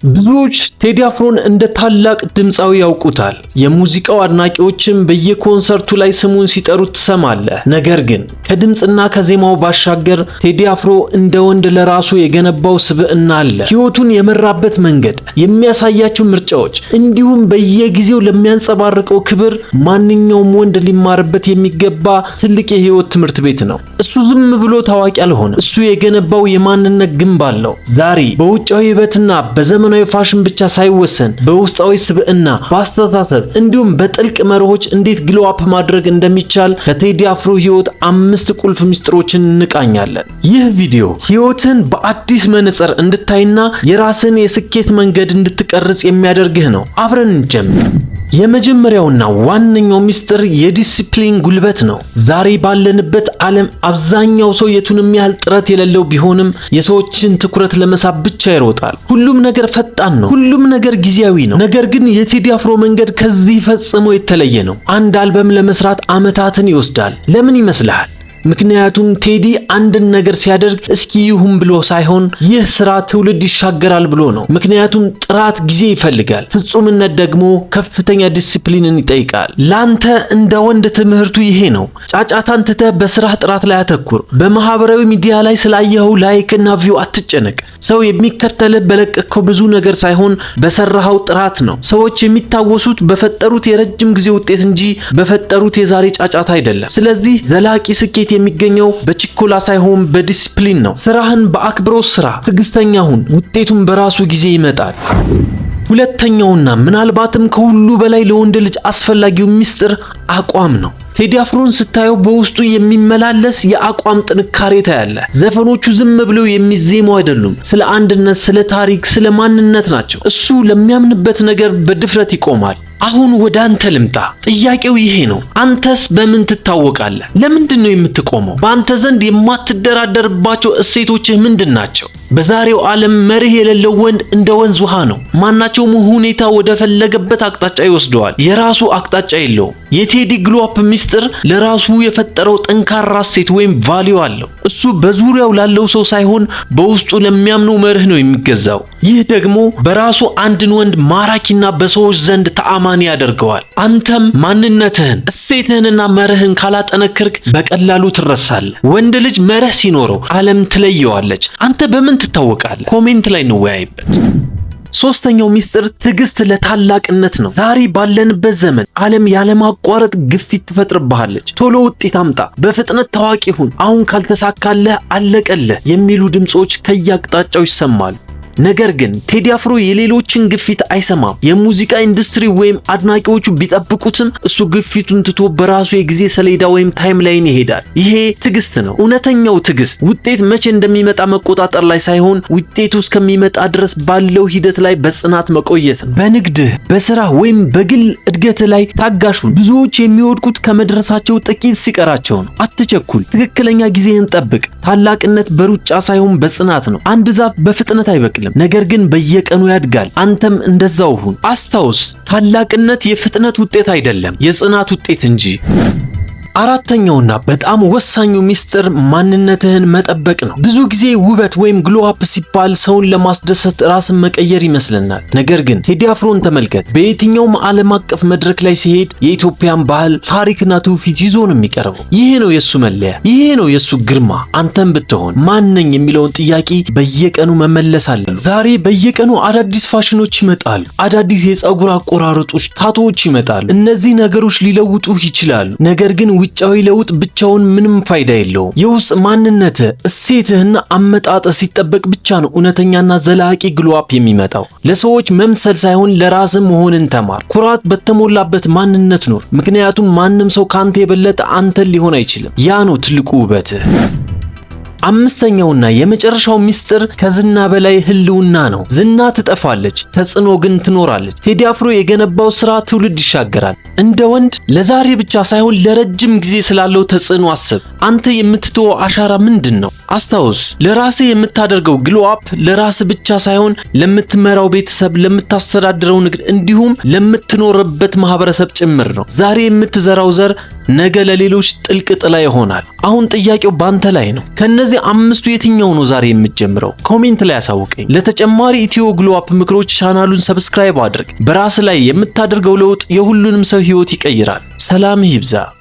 ብዙዎች ቴዲ አፍሮን እንደ ታላቅ ድምፃዊ ያውቁታል። የሙዚቃው አድናቂዎችም በየኮንሰርቱ ላይ ስሙን ሲጠሩት ትሰማለህ። ነገር ግን ከድምፅና ከዜማው ባሻገር ቴዲ አፍሮ እንደ ወንድ ለራሱ የገነባው ስብዕና አለ። ሕይወቱን የመራበት መንገድ፣ የሚያሳያቸው ምርጫዎች፣ እንዲሁም በየጊዜው ለሚያንጸባርቀው ክብር ማንኛውም ወንድ ሊማርበት የሚገባ ትልቅ የሕይወት ትምህርት ቤት ነው። እሱ ዝም ብሎ ታዋቂ አልሆነም። እሱ የገነባው የማንነት ግንብ አለው። ዛሬ በውጫዊ ውበትና በዘመናዊ ፋሽን ብቻ ሳይወሰን በውስጣዊ ስብዕና፣ በአስተሳሰብ እንዲሁም በጥልቅ መርሆች እንዴት glow up ማድረግ እንደሚቻል ከቴዲ አፍሮ ሕይወት አምስት ቁልፍ ምስጢሮችን እንቃኛለን። ይህ ቪዲዮ ሕይወትን በአዲስ መነጽር እንድታይና የራስን የስኬት መንገድ እንድትቀርጽ የሚያደርግህ ነው። አብረን እንጀምር። የመጀመሪያውና ዋነኛው ምስጢር የዲሲፕሊን ጉልበት ነው። ዛሬ ባለንበት ዓለም አብዛኛው ሰው የቱንም ያህል ጥረት የሌለው ቢሆንም የሰዎችን ትኩረት ለመሳብ ብቻ ይሮጣል። ሁሉም ነገር ፈጣን ነው። ሁሉም ነገር ጊዜያዊ ነው። ነገር ግን የቴዲ አፍሮ መንገድ ከዚህ ፈጽሞ የተለየ ነው። አንድ አልበም ለመስራት ዓመታትን ይወስዳል። ለምን ይመስልሃል? ምክንያቱም ቴዲ አንድን ነገር ሲያደርግ እስኪ ይሁን ብሎ ሳይሆን ይህ ስራ ትውልድ ይሻገራል ብሎ ነው። ምክንያቱም ጥራት ጊዜ ይፈልጋል፣ ፍጹምነት ደግሞ ከፍተኛ ዲሲፕሊንን ይጠይቃል። ላንተ እንደ ወንድ ትምህርቱ ይሄ ነው። ጫጫታን ትተህ በስራህ ጥራት ላይ አተኩር። በማህበራዊ ሚዲያ ላይ ስላየኸው like እና view አትጨነቅ። ሰው የሚከተልህ በለቀቅከው ብዙ ነገር ሳይሆን በሰራኸው ጥራት ነው። ሰዎች የሚታወሱት በፈጠሩት የረጅም ጊዜ ውጤት እንጂ በፈጠሩት የዛሬ ጫጫታ አይደለም። ስለዚህ ዘላቂ ስኬት የሚገኘው በችኮላ ሳይሆን በዲሲፕሊን ነው። ስራህን በአክብሮት ስራ፣ ትዕግስተኛ ሁን። ውጤቱን በራሱ ጊዜ ይመጣል። ሁለተኛውና ምናልባትም ከሁሉ በላይ ለወንድ ልጅ አስፈላጊው ምስጢር አቋም ነው። ቴዲ አፍሮን ስታየው በውስጡ የሚመላለስ የአቋም ጥንካሬ ታያለህ። ዘፈኖቹ ዝም ብለው የሚዜሙ አይደሉም። ስለ አንድነት፣ ስለ ታሪክ፣ ስለ ማንነት ናቸው። እሱ ለሚያምንበት ነገር በድፍረት ይቆማል። አሁን ወደ አንተ ልምጣ። ጥያቄው ይሄ ነው። አንተስ በምን ትታወቃለህ? ለምንድን ነው የምትቆመው? በአንተ ዘንድ የማትደራደርባቸው እሴቶችህ ምንድን ናቸው? በዛሬው ዓለም መርህ የሌለው ወንድ እንደ ወንዝ ውሃ ነው። ማናቸውም ሁኔታ ወደ ፈለገበት አቅጣጫ ይወስደዋል። የራሱ አቅጣጫ የለውም። የቴዲ glow up ሚስጥር ለራሱ የፈጠረው ጠንካራ እሴት ወይም value አለው። እሱ በዙሪያው ላለው ሰው ሳይሆን በውስጡ ለሚያምነው መርህ ነው የሚገዛው። ይህ ደግሞ በራሱ አንድን ወንድ ማራኪና በሰዎች ዘንድ ተአማኒ ያደርገዋል። አንተም ማንነትህን፣ እሴትህንና መርህን ካላጠነከርክ በቀላሉ ትረሳለህ። ወንድ ልጅ መርህ ሲኖረው ዓለም ትለየዋለች። አንተ በምን ትታወቃለህ? Comment ላይ እንወያይበት። ሶስተኛው ሚስጥር ትዕግስት ለታላቅነት ነው። ዛሬ ባለንበት ዘመን ዓለም ያለማቋረጥ ግፊት ትፈጥርብሃለች። ቶሎ ውጤት አምጣ፣ በፍጥነት ታዋቂ ሁን፣ አሁን ካልተሳካለህ አለቀልህ የሚሉ ድምጾች ከየአቅጣጫው ይሰማሉ። ነገር ግን ቴዲ አፍሮ የሌሎችን ግፊት አይሰማም። የሙዚቃ ኢንዱስትሪ ወይም አድናቂዎቹ ቢጠብቁትም እሱ ግፊቱን ትቶ በራሱ የጊዜ ሰሌዳ ወይም timeline ይሄዳል። ይሄ ትዕግስት ነው። እውነተኛው ትዕግስት ውጤት መቼ እንደሚመጣ መቆጣጠር ላይ ሳይሆን ውጤቱ እስከሚመጣ ድረስ ባለው ሂደት ላይ በጽናት መቆየት ነው። በንግድህ፣ በስራ ወይም በግል እድገትህ ላይ ታጋሽ ሁን። ብዙዎች የሚወድቁት ከመድረሳቸው ጥቂት ሲቀራቸው ነው። አትቸኩል። ትክክለኛ ጊዜህን ጠብቅ። ታላቅነት በሩጫ ሳይሆን በጽናት ነው። አንድ ዛፍ በፍጥነት አይበቅልም፣ ነገር ግን በየቀኑ ያድጋል። አንተም እንደዛው ሁን። አስታውስ፣ ታላቅነት የፍጥነት ውጤት አይደለም፣ የጽናት ውጤት እንጂ። አራተኛውና በጣም ወሳኙ ሚስጥር ማንነትህን መጠበቅ ነው። ብዙ ጊዜ ውበት ወይም glow up ሲባል ሰውን ለማስደሰት ራስን መቀየር ይመስለናል። ነገር ግን ቴዲ አፍሮን ተመልከት። በየትኛውም ዓለም አቀፍ መድረክ ላይ ሲሄድ የኢትዮጵያን ባህል፣ ታሪክና ትውፊት ይዞ ነው የሚቀርበው። ይሄ ነው የሱ መለያ፣ ይሄ ነው የሱ ግርማ። አንተም ብትሆን ማነኝ የሚለውን ጥያቄ በየቀኑ መመለስ አለብህ። ዛሬ በየቀኑ አዳዲስ ፋሽኖች ይመጣሉ። አዳዲስ የፀጉር አቆራረጦች፣ tattoo ዎች ይመጣሉ። እነዚህ ነገሮች ሊለውጡህ ይችላሉ። ነገር ግን ውጫዊ ለውጥ ብቻውን ምንም ፋይዳ የለውም። የውስጥ ማንነትህ፣ እሴትህና አመጣጥህ ሲጠበቅ ብቻ ነው እውነተኛና ዘላቂ glow up የሚመጣው። ለሰዎች መምሰል ሳይሆን ለራስህ መሆንን ተማር። ኩራት በተሞላበት ማንነት ኑር። ምክንያቱም ማንም ሰው ካንተ የበለጠ አንተን ሊሆን አይችልም። ያ ነው ትልቁ ውበትህ። አምስተኛውና የመጨረሻው ሚስጥር ከዝና በላይ ህልውና ነው። ዝና ትጠፋለች፣ ተጽዕኖ ግን ትኖራለች። ቴዲ አፍሮ የገነባው ስራ ትውልድ ይሻገራል። እንደ ወንድ ለዛሬ ብቻ ሳይሆን ለረጅም ጊዜ ስላለው ተጽዕኖ አስብ። አንተ የምትተወው አሻራ ምንድን ነው? አስታውስ፣ ለራስህ የምታደርገው glow up ለራስህ ብቻ ሳይሆን ለምትመራው ቤተሰብ፣ ለምታስተዳድረው ንግድ እንዲሁም ለምትኖርበት ማህበረሰብ ጭምር ነው። ዛሬ የምትዘራው ዘር ነገ ለሌሎች ጥልቅ ጥላ ይሆናል። አሁን ጥያቄው ባንተ ላይ ነው። ከነዚህ አምስቱ የትኛው ነው ዛሬ የምትጀምረው? Comment ላይ አሳውቀኝ። ለተጨማሪ ኢትዮ Glow Up ምክሮች ቻናሉን subscribe አድርግ። በራስህ ላይ የምታደርገው ለውጥ የሁሉንም ሰው ህይወት ይቀይራል። ሰላምህ ይብዛ።